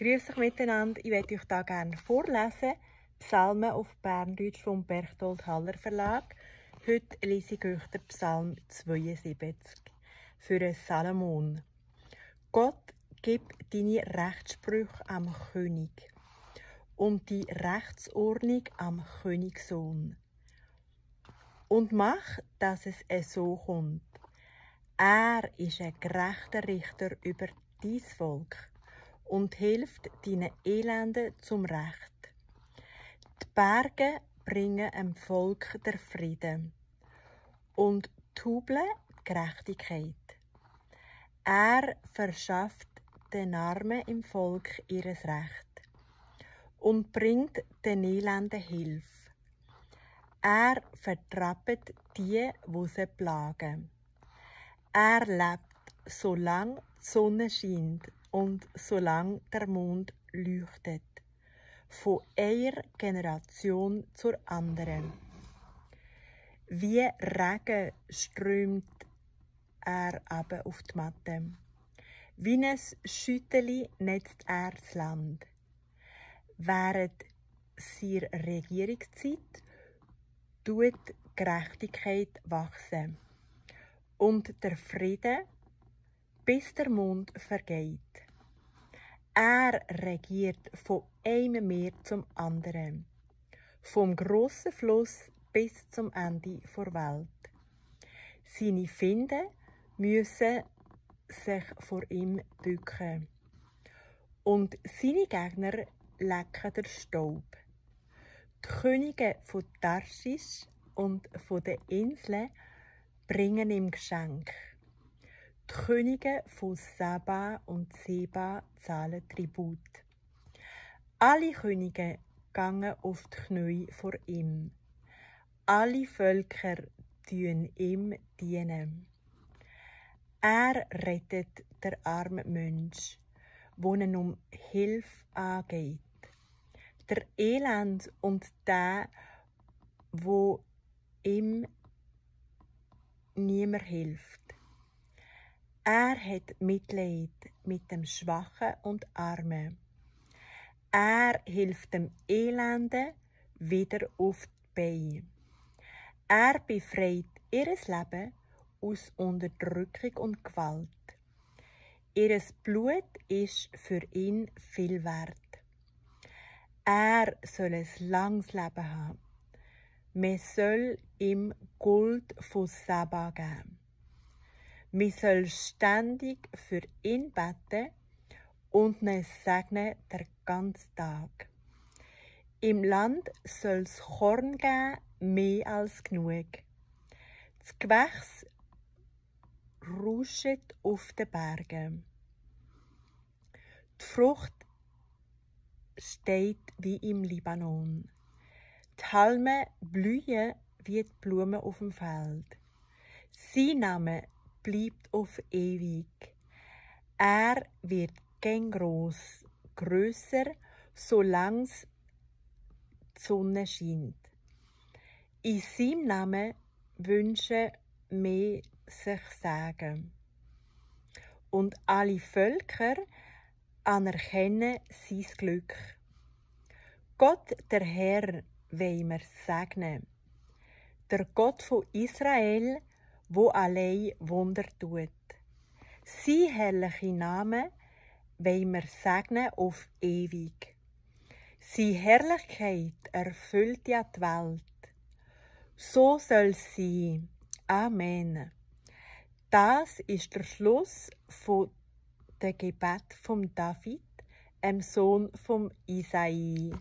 Grüß euch miteinander. Ich werde euch hier gerne vorlesen. Psalmen auf Berndeutsch vom Berchtold Haller Verlag. Heute lese ich euch den Psalm 72 für einen Salomon. Gott, gib deine Rechtssprüche am König und die Rechtsordnung am Königssohn. Und mach, dass es so kommt. Er ist ein gerechter Richter über dein Volk und hilft deinen Elenden zum Recht. Die Berge bringen dem Volk der Frieden und die Hügel die Gerechtigkeit. Er verschafft den Armen im Volk ihres Recht und bringt den Elenden Hilfe. Er vertrappt die sie plagen. Er lebt, solange die Sonne scheint und solange der Mond leuchtet, von einer Generation zur anderen. Wie Regen strömt er aber auf die Matte. Wie ein Schütteli netzt er das Land. Während seiner Regierungszeit tut Gerechtigkeit wachsen und der Friede, bis der Mond vergeht. Er regiert von einem Meer zum anderen, vom grossen Fluss bis zum Ende der Welt. Seine Feinde müssen sich vor ihm bücken und seine Gegner lecken den Staub. Die Könige von Tarschisch und von den Inseln bringen ihm Geschenk. Die Könige von Saba und Seba zahlen Tribut. Alle Könige gehen auf die Knie vor ihm. Alle Völker dienen ihm dienen. Er rettet der arme Mensch, wo ihn um Hilfe angeht. Der Elend und der, wo ihm niemand hilft. Er hat Mitleid mit dem Schwachen und Armen. Er hilft dem Elenden wieder auf die Beine. Er befreit ihr Leben aus Unterdrückung und Gewalt. Ihr Blut ist für ihn viel wert. Er soll ein langes Leben haben. Man soll ihm Gold von Saba geben. Man soll ständig für ihn beten und ihn segnen den ganzen Tag. Im Land soll es Korn geben, mehr als genug. Das Gewächs rauscht auf den Bergen. Die Frucht steht wie im Libanon. Die Halme blühen wie die Blumen auf dem Feld. Sein Name bleibt auf ewig. Er wird gern gross, grösser, solange die Sonne scheint. In seinem Namen wünschen wir sich Segen. Und alle Völker anerkennen sein Glück. Gott, der Herr, wollen wir segnen. Der Gott von Israel, wo allein Wunder tut. Sein herrlicher Name wollen wir segnen auf ewig. Seine Herrlichkeit erfüllt ja die Welt. So soll es sein. Amen. Das ist der Schluss von der Gebet von David, dem Sohn von Isai.